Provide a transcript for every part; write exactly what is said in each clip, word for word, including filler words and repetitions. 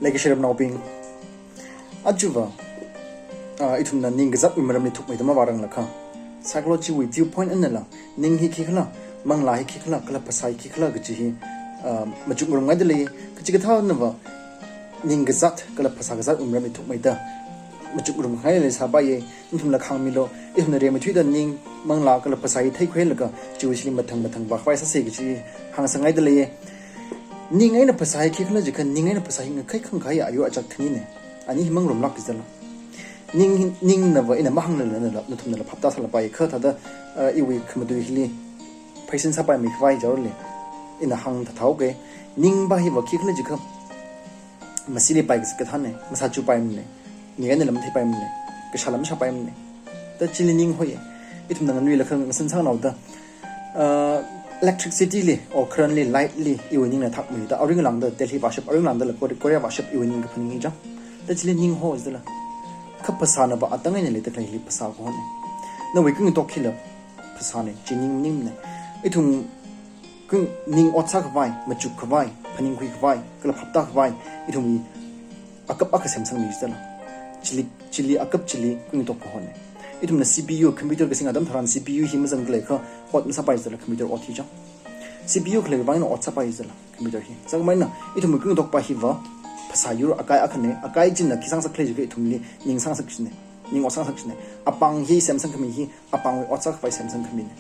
Leikashi ramnaobing, aja va, ah, ithumna ning kazatwui maramli thukmeida mavāranglakha, psychology wui viewpoint einala, ning hi khikhala, manglā hi khikhala, kala phasā hi khikhala kaji hi, ah, machukngarumngaida lei. Kachikathāna va, ning kazat kala phasā kazatwui maramli thukmeida machukngarumngai leisāpaiya. Nathumla khāngmilu, ithumna rimeithuida ning, manglā kala phasā hi theikhuilaga, chiwui shili mathang mathang vākhavai sāsa kaji hāngsangngaida lei. Ning eina phasā hi khikhala jiakha, ning eina phasā hi ngakhai khangkhai ayur ajat khanina. Ani hi mangarumlāka jidala. Ning, ningna va ina mahānglala, nathumnala phaptāsālapai, kha thāda, uh, iwui khamatui hili pheisin sāpaimikhavai jaole. Ina hāngthathaoke. Ning va hi va khikhala jiakha, masilipai kathāna, masāchupaimana, mi einala matheipaimana, kashāla mashāpaimana. Da chili ning hoi. Ithumna nganuilakha ngasan sāngnaoda, uh, electricity li, or current li, light li, iwui ningna thakmeida, aring lāngda Delhi vāshap, aring lāngdala Kore-, Korea vāshap iwui ning kaphaning hi chang. Da chili ning ho jidala. Kha phasāna va atang eina leida khaleili phasā kahona. Nawui khangatok hila phasāna, chi ning maningmana. Ithum kha ning ot sākhavai, machukkhavai, phaningkhuikhavai, kala phaptākhavai, ithumwui akap akha semsangmi jidala. Chili, chili akap chili khangatok kahona. Ithumna C P U, computer kasing atam tharan C P U hi mazangkhalei akha ot masāpai jidala, computer ot hi chang. C P U khaleiwui vang eina ot sāpai jidala, computer hi. Chākmaina, ithumwui khangatok pa hi va, phasā yur akai akhana, akai china khi sāngasak khalei jiakha ithumli ning sāngasak china, ning ot sāngasak china. Apāng hi semsangkhami hi, apāngwui ot sākhavai semsangkhamina.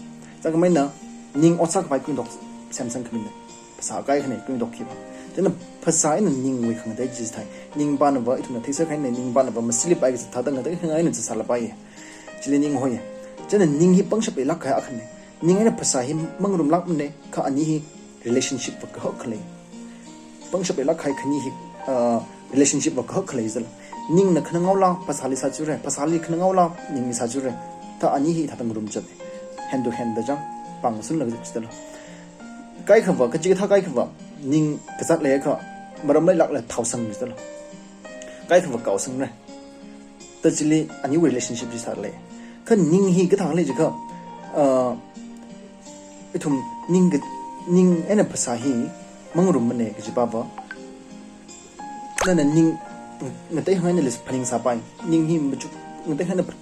Chākmaina, ning ot sākhavai khangatok semsangkhamina. Phasā akai akhana khangatok hi va. Chieina phasā eina ningwui khangatei chi thai. Ning pana va ithumna theisākahaina, ning pana va masilipai kaji thāda ngateikhangai eina zatsālapai. Chili ning hoi. Chieina ning hi pangshap leilāk kahai akhana. Ning eina phasā hi mangarumlākmana, kha ani hi relationship va kahak khalei. Pangshap leilāk kahai khani hi, uh, relationship va kahak khalei jidala. Ningna khanangaola phasāli sāchura, phasāli khanangaola ningli sāchura. Da ani hi thāda ngarumzata. Hand to hand da chang, pāngsunlaga zatdala. Kaikha va, kachikathā kaikha va, ning kazat leiakha, maram leilākla thaosang jidala. Kaikha va kaosangra. Da chili aniwui relationship chi sālei. Kha ning hi kathā khalei jiakha, uh, ithum ning ka, ning eina phasā hi mangarummana kajipa va, nana ning ngateikhangai einala phaningsāpai. Ning hi machuk ngateikhangai eina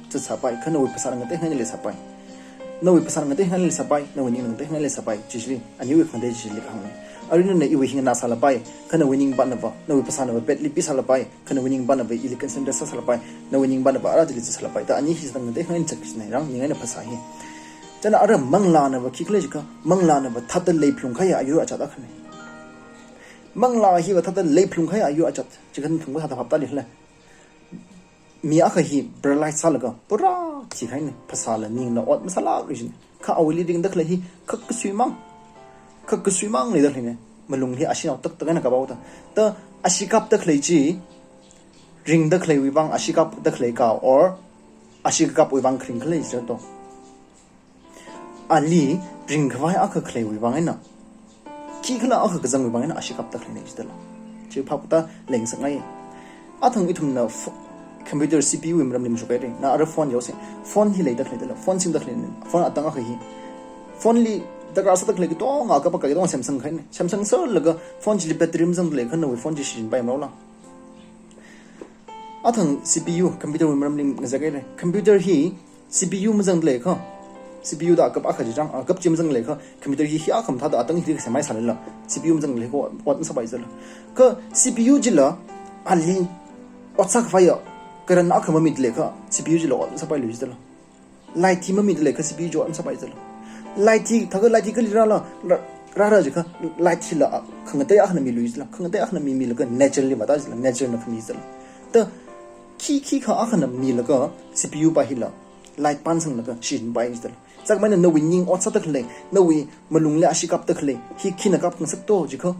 zatsāpai. Kha nawui phasāna ngateikhangai einala sāpai. Nawui phasāna ngateikhangai einala sāpai. Nawui ningna ngateikhangai einala sāpai. Chi chili, aniwui khangatei chili kahāngna. Arui nana iwui hi nganāsālapai. Kha nawui ning pana va, nawui phasāna va petli pisālapai. Kha nawui ning pana va ili concern sāsālapai, nawui ning pana va ara chili zatsālapai. Da ani hi sāda ngateikhangai eina zat kachina rang, ning eina phasā hi. Chieina ara manglāna va khikhala jiakha, manglāna va thāda leiphalungkahai ayur ajat akhana. Manglā hi va thāda leiphalungkahai ayur ajat, jiakha nathum kathāda phaptāli khala. Mi akha hi paralyze sālaga, pura thikahaina, phasāla ningla ot masālākluishina. Kha awuili ringda khalei hi, kha kasuimang. Kha kasuimang leida khaleina. Malungli ashee naotaktak eina kaphaoda. Da ashee kapda khalei chi, ringda khaleiwui vang ashee kapda khaleika or ashee kakapwui vang kharing khalei jida to. Ali ringkhavai akha khaleiwui vang eina, khikhala akha kazangwui vang eina ashee kapda khaleina jidala. Chi phaptā leingasakngai. Athang ithumna fo-, computer C P U wui maramli machukhaira. Na ara phone yaosa. Phone hi leida khaleidala. Phone semda khaleina. Phone atang akha hi. Phone li darkar sāda khalei katonga, kapā katonga semsangkahaina. Semsangserlaga phone chili battery mazangda leiakha nawui phone chi shichinpaimara la. Athang C P U, computer wui maramli ngazekhaira. Computer hi C P U mazangda leiakha, C P U da akap akha chi chang, akap chi mazangda leiakha, computer hi hiyākha mathāda atang hili kasem maisālala, C P U mazangda leiakha ot masāpai jidala. Kha C P U chila ali ot sākhavaiya current akha mamida leiakha, C P U chila ot masāpailui jidala. Light hi mamida leiakha C P U chi ot masāpai jidala. Light hi, thākha light hi kali rāla, rā, rāra jiakha light hila khangatei akhana milui jidala. Khangatei akhana mimilaga nature li vāda jidala, nature na khami jidala. Da khi, khikha akhana milaga C P U pa hila light pānsanglaga shichinpai jidala. Chākmaina nawui ning ot sāda khalei, nawui malungli ashee kapda khalei, hi khina kapngasak to jiakha,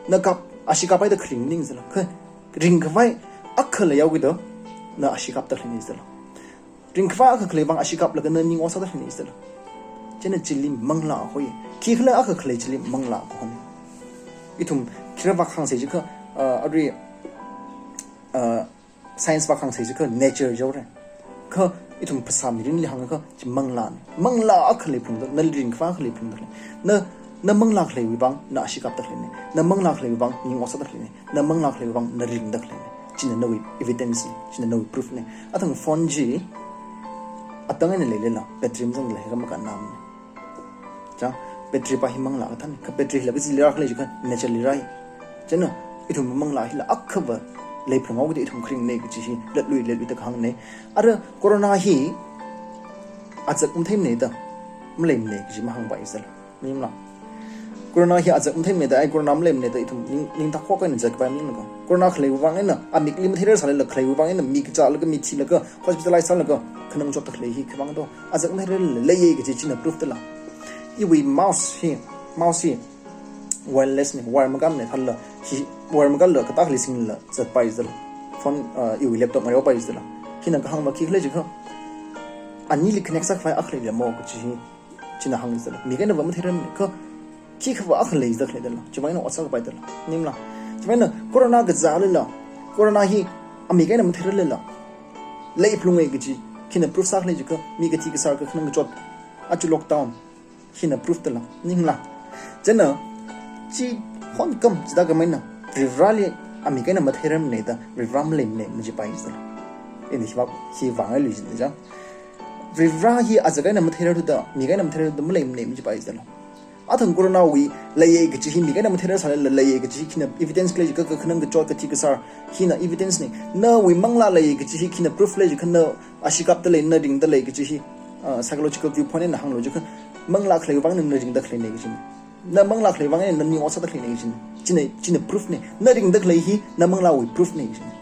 na kap, ashee kaphaida kharing maning jidala. Kha ringkhavai akha leihaokida, na ashee kapda khaleina jidala. Ringkhavai akha khaleiwui vang ashee kaplaga na ning ot sāda khaleina jidala. Chieina chili manglā hoi. Khikhala akha khalei chili manglā kahona. Ithum khira vākhangsa jiakha, ah, arui, ah, science vākhangsa jiakha nature jihaora. Kha ithum phasā mirinli hāngakha chi manglāna. Manglā akha leiphalungda, nali ringkhavai akha leiphalungda khalei. Na Na manglā khaleiwui vang na ashee kapda khaleina. Na manglā khaleiwui vang ning ot sāda khaleina. Na manglā khaleiwui vang na ringda khaleina. China nawui evidence na, china nawui proof na. Athang phone chi atang eina leilala, battery mazanglala hera makannamana. Chang, battery pa hi manglā kathāna. Kha battery hila kazili rākhala jiakha nature li rāi. Chieina, ithum manglā hila akhava leiphalunghao kida ithum kharingna kaji hi latlui, latluida kahāngna. Ara corona hi azak matheimana da, maleimana kaji mahāngpaisala. Maningla. Corona hi azak matheimana da, ai corona maleimana da ithum ning, ning takhok eina zatpai maningla. Corona khaleiwui vang eina, amikli matheirarsalala khaleiwui vang eina, mi kazālaga, mi thilaga, hospitalize sālaga, khanang chotda khalei hi khamang do. Azak matheirarla leiya kaji china proof dala. Iwui mouse hi, mouse hi wireless na, wire makāmana thālala, hi wire makālala, katakhali singlala zatpaisala. Phone, uh, iwui laptop mayopaisala. Hina kahāngva khikhala jiakha, anili connect sākhavai akha leilamo kaji hi china hāngsala. Mik einava matheirarmana kha, khikhava akha leida khaleidala. Chiwui vang eina ot sākapaidala. Maningla. Chiwui vang eina corona kazālala, corona hi amik eina matheirarlala, leiphalunga kaji khina proof sākhala jiakha, mi kathi kasār kakhanang kachot, aja lockdown hina proof dala. Maningla. Chieina, chi hon kam chida khamei eina, Varivarali amik eina matheirarmana da, Varivara maleimana majipaisala. Ina hiva, hi vāngailui jina chang. Varivara hi azak eina matheirarthuda, mik eina matheirarthuda maleimana majipaisala. Athang corona wui leiya kaji hi mik eina matheirarsalala leiya kaji hi khina evidence khala jiakha, kakhanang kachot, kathi kasār, hina evidence na. Nawui manglā leiya kaji hi khina proof khala jiakha, na ashee kapda lei, na ringda lei kaji hi, uh, psychological viewpoint eina hānglu jiakha, manglā khaleiwui vang eina na ringda khaleina kajina. Na manglā khaleiwui vang eina na ning ot sāda khaleina kajina. China, china proof na. Na ringda khalei hi na manglāwui proof na kajina.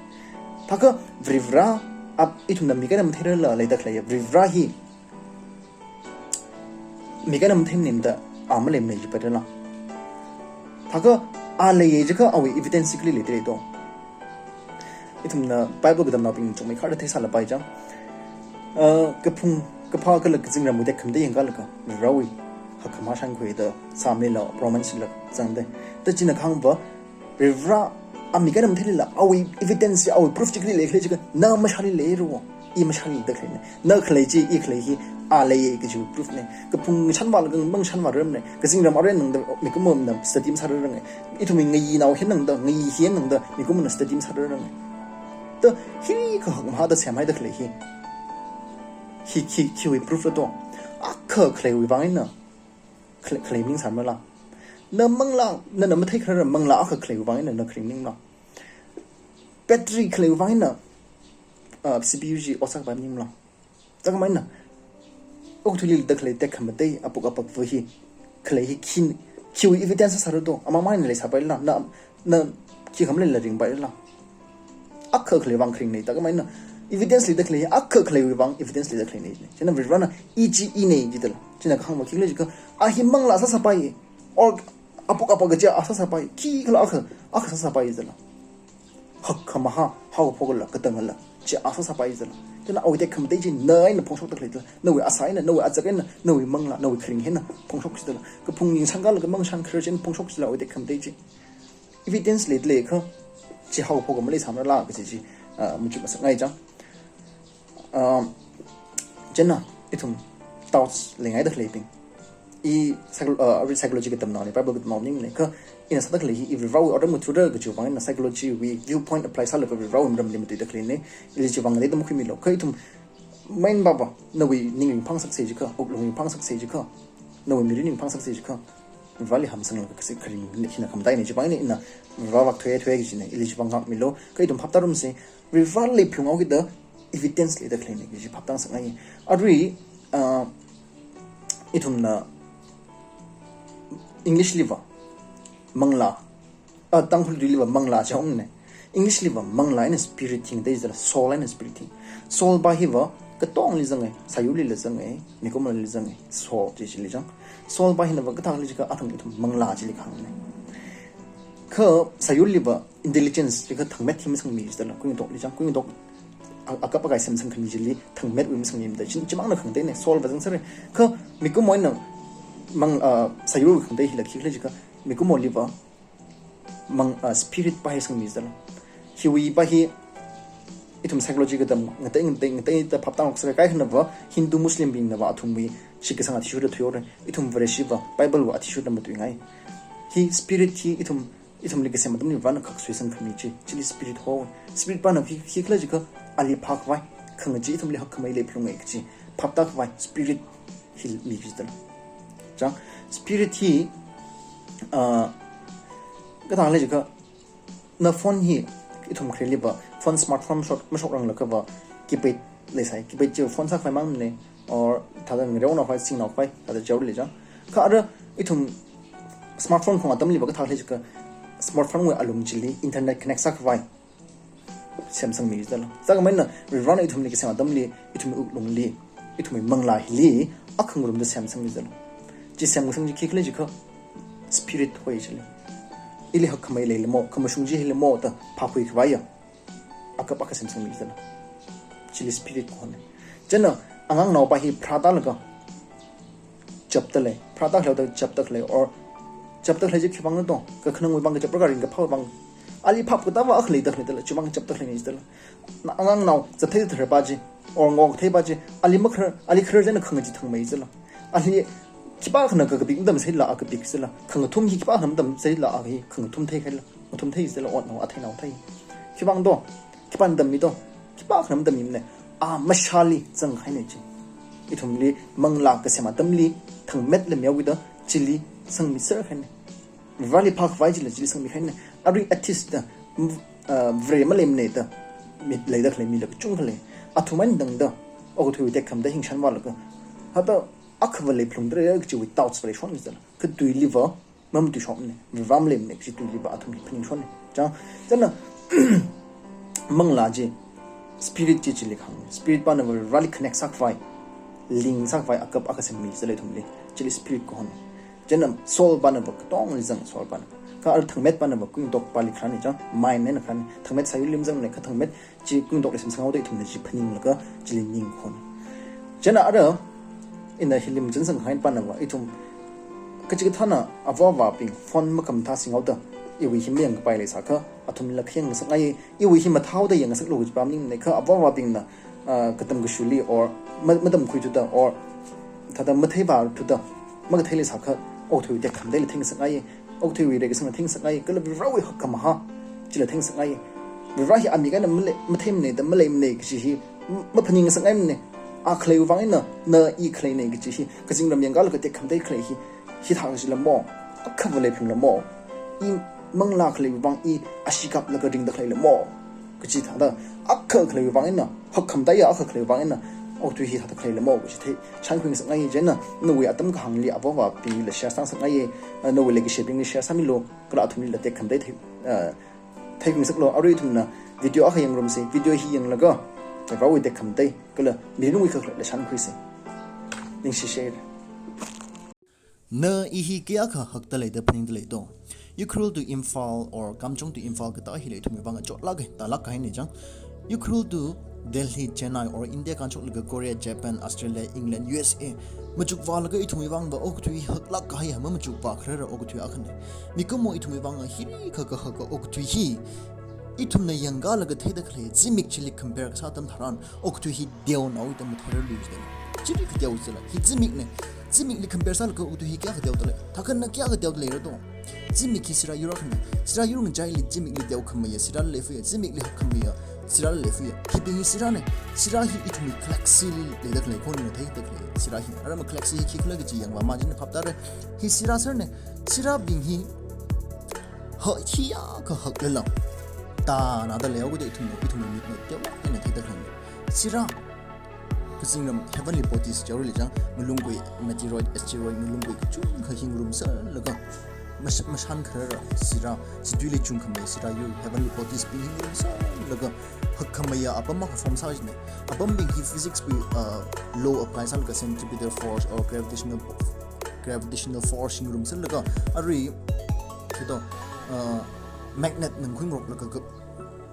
Thākha Varivara, ap, ithumna mik eina matheirarla leida khaleiya Varivara hi mik eina matheimana da, a maleimana jipaidala. Thākha a leiya jiakha awui evidence kali leida lei do. Ithumna Bible katamnaobing chungmeikharda theisālapai chang. Uh, kaphung, kaphā kala kazingramwui tekhamatei yangkalaga, Varivarawui hakkhamahā shānkhui da Psalm lila Romans lila zangda. Da china kahāngva, Varivara amik eina matheilala, awui evidence, awui proof chi kali leikhala jiakha, na mashāli leira, i mashāli da khaleina. Na khalei chi, i khalei hi, a leiya kajiwui proof na. Kaphung shanvālaga mang shanvārarmana. Kazingram arui eina tangda mikumona study masāraranga. Ithumwui ngayinao hi eina tangda, ngayi hi eina tangda, mikumona study masāraranga. Da hi kahakkhamahāda semhaida khalei hi, hi, hi, hiwui proof la do. Akha khaleiwui vang eina khalei, khalei maningsāmala. Na manglā, nana matheikharar manglā akha khaleiwui vang eina na kharing maningla. Battery khaleiwui vang eina, uh, C P U chi ot sākapai maningla. Chākhamei eina, okathuili leida khalei tekhamatei apuk apakva hi, khalei hi khi, khiwui evidence sāra do, amamang eina leisāpaila, na, na khikha maleila ringpaila. Akha khaleiwui vang kharingna, chākhamei eina, evidence leida khalei hi, akha khaleiwui vang evidence leida khaleina. Chieina Varivarana, i chi ina jidala. China kahāngva khikhala jiakha, a hi manglā sāsāpai, or apuk apak kaji a sāsāpai, khikhala akha, akha sāsāpai jidala. Hakkhamahā, haokaphokla, katangla, chi a sāsāpai jidala. Chieina awui tekhamatei chi na eina phongshokda khaleidala. Nawui asā eina, nawui azak eina, nawui manglā, nawui kharing eina phongshok jidala. Kaphung ningshānkalaga mang shānkharar chi eina phongshok jidala awui tekhamatei chi. Evidence leida leiakha, chi haokaphok maleisāmarala kaji chi, ah, machukngasakngai chang. Um, chieina, ithum doubts leingaida khaleibing. I psycho-, uh, arui psychology katamnaona, Bible katamnao maningmana, kha ina sāda khalei hi, i Varivarawui otram ngathara kajiwui vang eina psychology wui viewpoint apply sālaga Varivarawui maramli matuida khaleina, ili chiwui vang ngateida makhuimilu. Kha ithum main baba, nawui ning ringphāngasaksa jiakha, wuklung ringphāngasaksa jiakha, nawui mirin ringphāngasaksa jiakha, Varivarali hamsanglaga kasi kharing hina khamataina, chiwui vang eina ina Varivara vak thuiya thuiya kajina, ili chiwui vang ngākmilu, kha ithum phaptārumsa, Varivara leiphalunghao kida evidence leida khaleina kaji phaptāngasakngai. Arui, ah, ithumna English liva manglā, ah, Tangkhul tuiliva manglā chāngna. English liva manglā eina spirit hi ngateida jidala, soul eina spirit hi. Soul pa hiva katongli zanga, sāyurlila zanga, mikumoli zanga, soul chi chili zang. Soul pa hinava kathāli jiakha athang ithum manglā chili kahāngna. Kha sāyurliva intelligence jiakha thangmet hi masangmi jidala, kuingatok li chang, kuingatok a-, akap akai semsang khami chili thangmetwui masangmida, chi, chimangna khangateina, soul va zangsāra. Kha mikumo eina mang, ah, sāyurwui khangatei hila khikhala jiakha, mikumoliva mang, ah, spirit pa hi sangmi jidala. Hiwui pa hi ithum psychology katam ngatei, ngatei, ngateida phaptāngasakra, kaikhanava Hindu Muslim bingnava athumwui shitkasang athishurda thuihaora. Ithum Vareshiva Bible wui athishurda matuingai. Hi spirit hi ithum, ithumli kasem atamli Varena khak suisang khami chi, chili spirit ho. Spirit pana khi, khikhala jiakha ali phākhavai, khangachee ithumli hakkhamei leiphalungai kachi phaptākhavai spirit hi mi jidala. Chang, spirit hi, ah, kathāla jiakha, na phone hi ithum khareliva phone, smartphone mashok, mashokranglakha va keypad leisai, keypad chi phone sākhavai mangmana, or thāda ngareonaokhavai, singnaokhavai, thāda jaole chang. Kha ara ithum smartphone khong atamliva kathāla jiakha smartphone wui alung chili internet connect sākhavai semsangmi jidala. Chākhamei eina Varena ithumli kasem atamli, ithumwui wuklungli, ithumwui manglā hili akha ngarumda semsangmi jidala. Chi semkasang chi khikhala jiakha spirit hoi chili. Ili hakkhamei leilamo, khamashung chi hilamo da phākhuikhavaiya akap akha semsangmi jidala. Chili spirit kahona. Chieina angangnaopa hi pharātālaga chapda lei, pharātākhalei da chapda khalei, or chapda khalei chi khivang na to, kakhanangwui vang, kachapraka ringkaphāwui vang, ali phap katāva akha leida khaleidala, chivang chapda khaleina jidala. Na angangnao zathei tharpa chi, or ngo katheipa chi, ali makharar, ali kharar chieina khangachee thangmei jidala. Ali khipākhana kakapik matamsālala a kapik jidala. Khangathum hi khipākhana matamsālala a hi khangathum theikhaila, ngathum thei jidala, otnao, atheinao thei. Khivang to, khipāna tammi to, khipākhana matammimana, a mashāli zangkahaina chi. Ithumli manglā kasem atamli thangmet lamyao kida chili sangmiserkahaina. Vareli phākhavai chila chili sangmikahaina. Arui atheist da, m-, ah, Vare maleimana da mi leida khalei mila kachungkha lei. Athum eina tangda okathuiwui tekhamatei hi ngashanvālaga, hithāda akhava leiphalungdalei kachiwui doubts va leishon jidala. Kha tuiliva mamatui shokmana, Vare maleimana kachi tuiliva athum hi phaningshona. Chang, chieina manglā chi, spirit chi chili kahāng. Spirit pana Vareli connect sākhavai, link sākhavai akap akha semmi jidala ithumli. Chili spirit kahona. Chieina soul panava katongli zanga, soul pana. Kha ara thangmet panava kuingatokpali kharāna chang, mind eina kharāna. Thangmet sāyurli mazangmana, kha thangmet chi kuingatokli semsanghaoda ithumna chi phaninglaga chili ning kahona. Chieina ara ina hili machinsangkahai panava, ithum kachikathāna ava-avābing phone makhamathā singhaoda iwui hi mayangkapai leisākha athumla khayangngasakngai, iwui hi mathāhaoda yangngasaklu kajipa maningmana. Kha ava-avābingna, ah, katam kashuli or ma-, matamkhuithuda or thāda matheivāthuda makathei leisākha okathuiwui tekhamateila theingasakngai, okathuiwui reikasangla theingasakngai, kala Varewui hakkhamahā chila theingasakngai. Vare hi amik eina male-, matheimana da maleimana kachi hi m-, maphaningngasakngaimana. A khaleiwui vang eina na i khaleina kachi hi, kazingram yangkalaga tekhamatei khalei hi, hithā kachilamo, akhava leiphalunglamo, i manglā khaleiwui vang i ashee kaplaga ringda khaleilamo kachi thāda, akha khaleiwui vang eina, hakkhamateia akha khaleiwui vang eina okathui hi thāda khaleilamo kachi thei, shankhuingasakngai. Chieina nawui atam kahāngli ava-avābingla share sāngasakngai, nawui leikashibingli share sāmilu, kala athumlila tekhamatei thei, ah, theikhuingasaklu. Arui ithumna video akha yangrumsa, video hi yanglaga Varewui tekhamatei kala mirinwui kakhalatla shankhuisa. Ningshi share. Na i hi kayākha hakdalei da phaningdalei to? Ukhrul to Imphal or Kamjong to Imphal katā hili ithumwui vang chotlāka, tālāk kahaina chang. Ukhrul to Delhi, Chennai or India kānshoklaga Korea, Japan, Australia, England, U S A machukvālaga ithumwui vangva okathui haklāk kahai hi mamachukvā kharara okathui akhana. Mikumo ithumwui vang hili khakha haka okathui hi ithumna yangkalaga theida khalei zimik chili compare kasā atam tharan okathui hi teonaoda matheirarlu jidala. Chili kateola, hi zimikna. Zimikli compare sālaga okathui hi kayākha teodalei? Thākha na kayākha teodaleira to? Zimik hi sirā yur akhana. Sirā yur ngachaili zimikli teokhameiya sirāla leifaya, zimikli hakkhameiya sirāla leifaya. Hibing hi sirāna. Sirā hi ithumwui galaxyli leida khalei khonina theida khalei sirā hi. Ara ma galaxy hi khikhala kachi yangvā majina phaptāra. Hi sirā sirāna. Sirābing hi ha, hiyākha haklala, tānada leihaokida ithum, ithumwui mikna teolāk eina theida khaleina. Sirā, kazingram heavenly bodies jaorili chang, ngalunggui meteoroid, asteroid, ngalunggui kachungkha hi ngarumserlaga, mash-, mashan kharara sirā, situili chungkhamei sirā yur, heavenly bodiesbing hi ngarumserlaga hakkhameiya apam akha form sā jina. Apambing hi physicswui, uh, law apply sālaga, centripetal force or gravitational, gravitational force hi ngarumserlaga, arui, kito, uh, magnet nangkhuingaroklaga ka,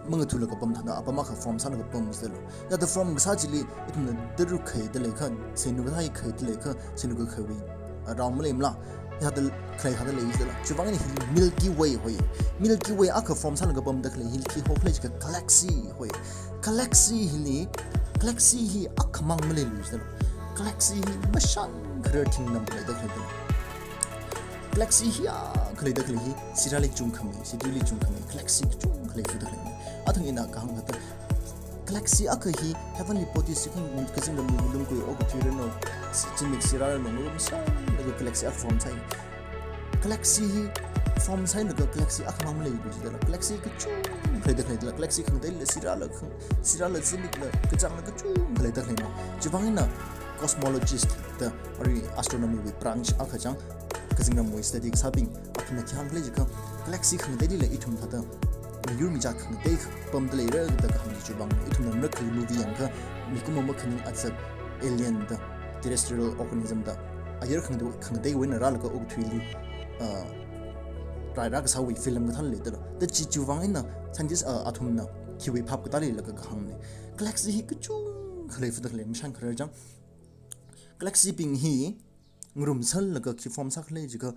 mangathulaga pam thāda apam akha form sālaga pam jidala. Hithāda form kasā chili ithumna tara̱ khaida leikha, seinu kathā hi khaida leikha, seinu kakhaiwui, uh, round maleimala? Hithāda khalei hithāda lei jidala. Chiwui vang eina hi Milky Way hoi. Milky Way akha form sālaga pamda khalei hili khi hokhalei jiakha galaxy hoi. Galaxy hili, galaxy hi akhamang maleilu jidala. Galaxy hi mashan Thinglam leida khalei. Galaxy hiyākha leida khalei hi, sirāli chungkhamei, situli chungkhamei, galaxy kachungkha leifada khalei. Athang ina kahāng kathāda, galaxy akha hi heavenly bodies chi kazingramwui malung khui okathui rano, zimik sirā rano, ngarumsālaga galaxy akha form sāi. Galaxy hi form sāhailaga galaxy akhamang maleili jidala, galaxy kachungkha leida khalei dala, galaxy khangateila, sirāla khang-, sirāla zimikla, kachāngla kachungkha leida khaleina. Chiwuivang eina cosmologist da arui astronomy wui branch akha chang, kazingramwui study kasābing athumna khi hāng khala jiakha, galaxy khangateilila ithum thāda miyur michā khangatei pamda leira da kahāng chi chiwuivang ithumna marakhali movie yangakha mikumo makhaning azak, alien da, terrestrial organism da, ayar khangatei, khangateiwui eina rālaga okathuili, ah, rai rākasāwui film kathāla leidala. Da chi chiwuivang eina scientist, ah, athumna khiwui phap katāli laga kahāngna. Galaxy hi kachungkha leifada khalei, mashān kharar chang. Galaxy bing hi ngarumsālaga khi form sākhala jiakha,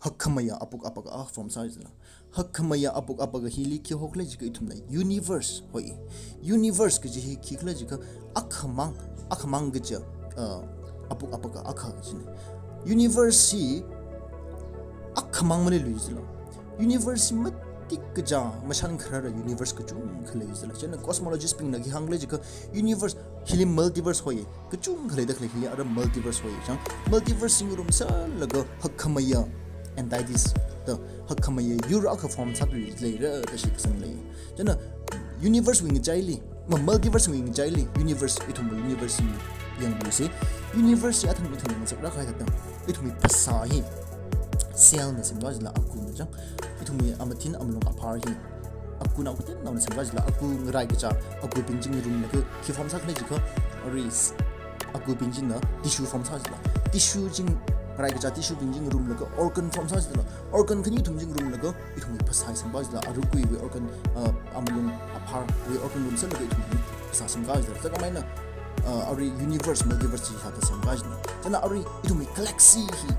hakkhameiya apuk apaka form sāi jila. Hakkhameiya apuk apaka hili khi hokhala jiakha ithumna universe hoi. Universe kaji hi khikhala jiakha akhamang, akhamang kaja, uh, apuk apaka akha kajina. Universe hi akhamang maleilui jila. Universe hi matik kachā, mashān kharara universe kachungkha lei jila. Chieina cosmologist bingna khi hāng khala jiakha universe hili multiverse hoi. Kachungkha leida khalei hili ara multiverse hoi chang. Multiverse hi ngarumsālaga hakkhameiya entities da, hakkhameiya yur akha form sāda leira da shitsang lei. Chieina universe wui ngachaili, ma multiverse wui ngachaili, universe, ithumwui universe hi yangluisa. Universe hi athang ithum ngasak rākahai thāda, ithumwui phasā hi cell na semkahai jila, akuna chang. Ithumwui amathin amalung aphar hi akuna, aku tengnaona semkahai jila, aku ngarai kachā, akubing chi ngarumlaga khi form sākhala jiakha, arui s-, akubing china tissue form sā jila. Tissue chi, ngarai kachā tissue bing chi ngarumlaga organ form sā jila. Organ khani kathum chi ngarumlaga ithumwui phasā hi semkahai jila, arukuiwui organ, uh, amalung apharwui organ ngarumsālaga ithumwui phasā semkahai jila. Chākhamei eina, uh, arui universe, multiverse chi hithāda semkahai jina. Chieina arui ithumwui galaxy hi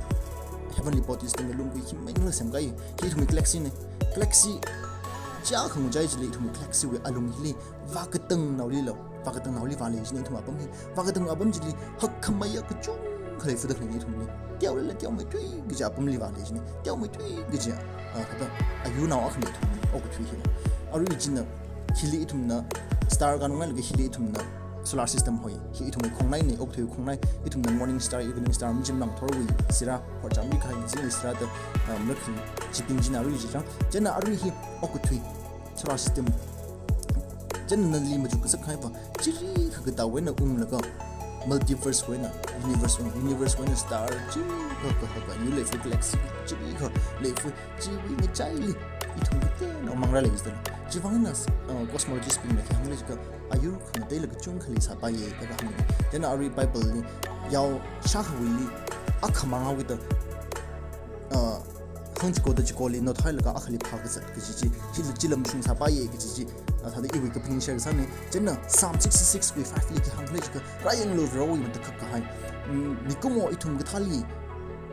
heavenly bodies da malung khui hi main la semkahai, hi ithumwui galaxy na. Galaxy chiyākha ngachai chili ithumwui galaxy wui alung hili vākatangnaolila, vākatangnaoli vālei jina ithum apam hi. Vākatang apam chili hakkhameiya kachungkha leifada khaleina ithumli. Teolala teomeithui kaji apamli vālei jina. Teomeithui kaji, ah, thāda ayarnao akhana ithum okathui hi. Arui china hili ithumna star kanungailaga hili ithumna solar system hoi. Hi ithumwui khongnaina, okathui khongnai. Ithumna morning star, evening star, mijim langthorwui sirā, horcham mikahai zingwui sirā da, ah, marakhali chibing china arui chi chang. Chieina arui hi okathui solar system chieina nali machuk kasā kahaiva, chili kha katawui eina unglaga, multiverse wui eina universe wui eina, universe wui eina star chili kha, kha, kha, kha, yu leifui, galaxy chili kha leifui, chiwui ngachaili ithum kateonao mang rālei jila. Chiwuivang eina, uh, cosmologist bingna khi hāng khala jiakha, ayur khangateila kachungkha leisāpaiya da kahāng. Chieina arui Bible li yao shākhawuili akhamang haoda, uh, hangchiko da chikoli nothailaga akhali phākazat kaji chi, chila, chila mashungsāpaiya kaji chi, ah, thāda iwui kaphaning share kasāna. Chieina Psalm sixty-six wui five li khi hāng khala jiakha, rāyanglu Varewui matakhak kahai. Mm, mikumo ithum kathāli,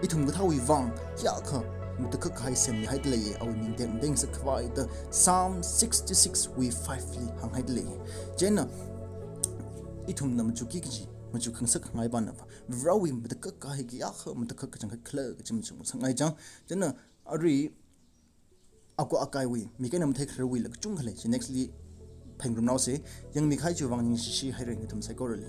ithum kathāwui vang hiyākha matakhak kahai semmihaida lei, awui ming teng teng sakkhavai da Psalm sixty-six wui five li hānghaida lei. Chieina ithumna machukki kaji, machuk khangasak khangai pana va, Varewui matakhak kahai kayākha matakhak kachangkhat khala kaji machuk ngasakngai chang. Chieina arui aku akaiwui, mik eina matheikhararwuila kachungkha lei, chi next li phengrumnaosa, yangmikahai chiwuivang ningshishi haira nathum saikorali.